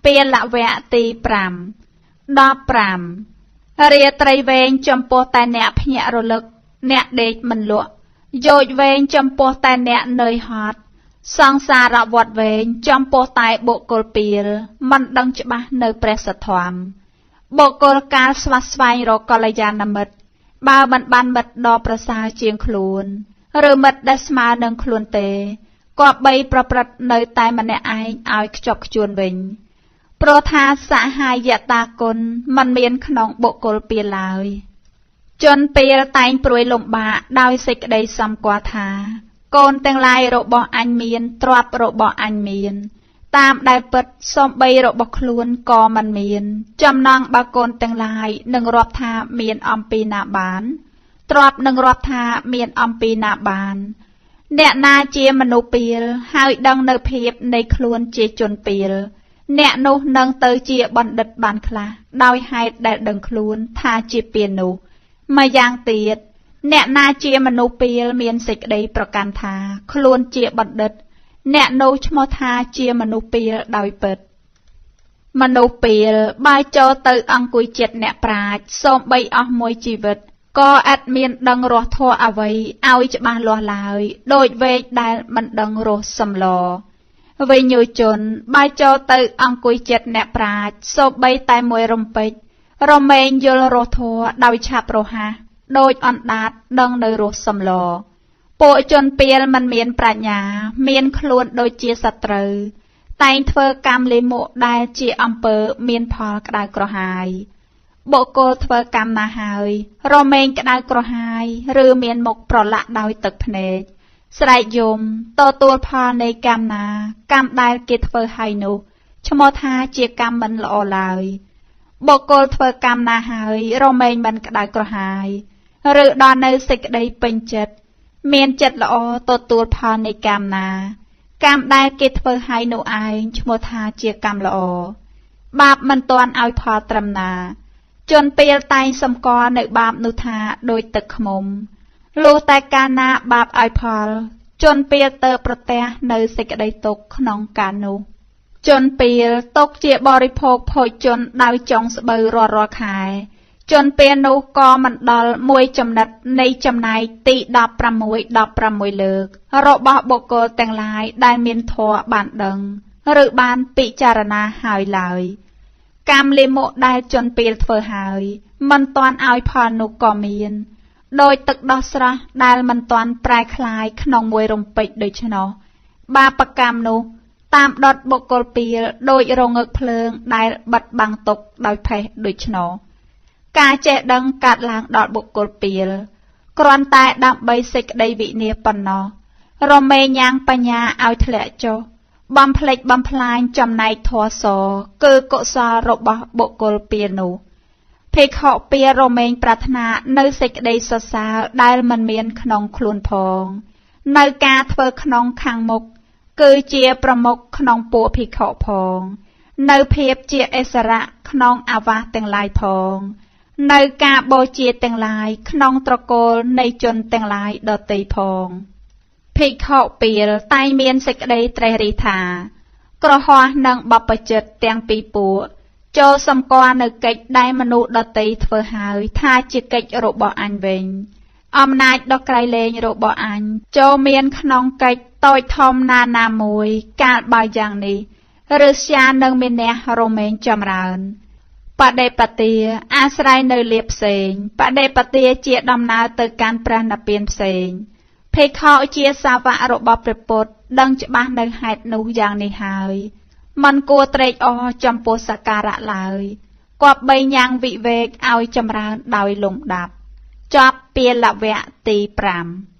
ពាលវៈទី5 15រាត្រីវែងចំពោះតែអ្នកភ្ញាក់រលឹកអ្នកដេកមិនលក់យោជវែងចំពោះតែអ្នកនឿយហត់សង្សារវដ្តវែងចំពោះតែបុគ្គលពាលមិនដឹងច្បាស់នៅព្រះសទ្ធំបុគ្គលកាលស្វះស្វែងរកកល្យាណមិត្តបើមិនបានមិត្តដ៏ប្រសើរជាងខ្លួនឬមិត្តដែលស្មើនឹងខ្លួនទេគប្បីប្រព្រឹត្តនៅតែម្នាក់ឯងឲ្យខ្ជាប់ខ្ជួនវិញព្រោះថាសហយតាគុណមិនមានក្នុងបុគ្គលពាលឡើយជនពាលតែងព្រួយលំបាកដោយសេចក្តីសម្គាល់ថាកូនទាំងឡាយរបស់អញមានទ្រព្យរបស់អញមានតាមដែលពិតសូម្បីរបស់ខ្លួនក៏មិនមានចំណងបើកូនទាំងឡាយនឹងរាប់ថាមានអំពីណាបានទ្រព្យនឹងរាប់ថាមានអំពីណាបានអ្នកណាជាមនុស្សពាលហើយដឹងនៅភាពនៃខ្លួនជាជនពាលអ្នកនោះនឹងទៅជាបណ្ឌិតបានខ្លះដោយហេតុដែលដឹងខ្លួនថាជាពាលនោះម្យ៉ាងទៀតអ្នកណាជាមនុស្សពាលមានសេចក្តីប្រកាន់ថាខ្លួនជាបណ្ឌិតអ្នកនោះឈ្មោះថាជាមនុស្សពាលដោយពិតមនុស្សពាលបើចូលទៅអង្គុយចិត្តអ្នកប្រាជ្ញសូម្បីអស់មួយជីវិតក៏ឥតមានដឹងរសធម៌អ្វីឲ្យច្បាស់លាស់ឡើយដូចវែកដែលមិនដឹងរសសម្លវិញ្ញូជនបើចូលទៅអង្គុយចិត្តអ្នកប្រាជ្ញសូម្បីតែមួយរំពេចរមែងយល់រសធម៌ដោយឆាប់រហ័សដោយអណ្ដាតដឹងនៅរសសម្លពួកជនពាលមិនមានប្រាជ្ញាមានខ្លួនដូចជាសត្រូវតែងធ្វើកម្មលិមុដែលជាអំពើមានផលក្តៅក្រហាយបុគ្គលធ្វើកម្មណាហើយរមែងក្តៅក្រហាយឬមានមុខប្រឡាក់ដោយទឹកភ្នែកស្រែកយំទទួលផលនៃកម្មណាកម្មដែលគេធ្វើហើយនោះឈ្មោះថាជាកម្មមិនល្អឡើយបុគ្គលធ្វើកម្មណាហើយរមែងមិនក្តៅក្រហាយឬដល់នៅសេចក្តីពេញចិត្តមានចិត្តល្អទទួលផលនៃកម្មណាកម្មដែលគេធ្វើហើយនោះឯងឈ្មោះថាជាកម្មល្អបាបមិនទាន់ឲ្យផលត្រឹមណាជនពាលតែងសម្គាល់នៅបាបនោះថាដូចទឹកឃ្មុំលុះតែកាលណាបាបឲ្យផលជនពាលទៅប្រទះនៅសេចក្តីទុក្ខក្នុងកាលនោះជនពាលទុកជាបរិភោគភោជនដោយចុងស្បូវរាល់ខែជនពាលនោះក៏មិនដល់មួយចំណិតនៃចំណែកទី16 16លើករបស់បុគ្គលទាំងឡាយដែលមានធម៌បានដឹងឬបានពិចារណាហើយឡើយកម្មលិមុដែលជនពាលធ្វើហើយមិនទាន់ឲ្យផលនោះក៏មានដោយទឹកដោះស្រស់ដែលមិនទាន់ប្រែក្លាយក្នុងមួយរំពេចដូច្នោះបាបកម្មនោះតាមដុតបុគ្គលពាលដោយរងឹកភ្លើងដែលបិទបាំងទុកដោយផេះដូច្នោះការចេះដឹងកាត់ឡើងដល់បុគ្គលពាលគ្រាន់តែដើម្បីសេចក្តីវិនាសប៉ុណ្ណោះរមែងញ៉ាងបញ្ញាឲ្យធ្លាក់ចុះបំភ្លេចបំផ្លាញចំណែកធម៌សគឺកុសលរបស់បុគ្គលពាលនោះភិក្ខុពាលរមែងប្រាថ្នានៅសេចក្តីសរសើរដែលមិនមានក្នុងខ្លួនផងនៅការធ្វើក្នុងខាងមុខគឺជាប្រមុខក្នុងពួកភិក្ខុផងនៅភាពជាអិសរៈក្នុងអាវាសទាំងឡាយផងនៅការបូជាទាំងឡាយក្នុងត្រកូលនៃជនទាំងឡាយដទៃផងភិក្ខុពាលតែងមានសេចក្តីត្រេះរិះថាក្រហោះនិងបព្វជិតទាំងពីរពួកចូលសម្គាល់នៅកិច្ចដែលមនុស្សដទៃធ្វើហើយថាជាកិច្ចរបស់អញវិញអំណាចដ៏ក្រៃលែងរបស់អញចូលមានក្នុងកិច្ចតូចធំណាណាមួយកាលបើយ៉ាងនេះឫស្យានឹងមានះរមែងចម្រើនបដិបទាអាស្រ័យនៅលាភផ្សេងបដិបទាជាដំណើរទៅកាន់ព្រះនិព្វានផ្សេងភិក្ខុជាសាវករបស់ព្រះពុទ្ធដឹងច្បាស់នៅហេតុនោះយ៉ាងនេះហើយមិនគួរត្រេកអរចំពោះសក្ការៈឡើយគប្បីញ៉ាំងវិវេកឲ្យចម្រើនដោយលំដាប់ចប់ពាលវៈទី5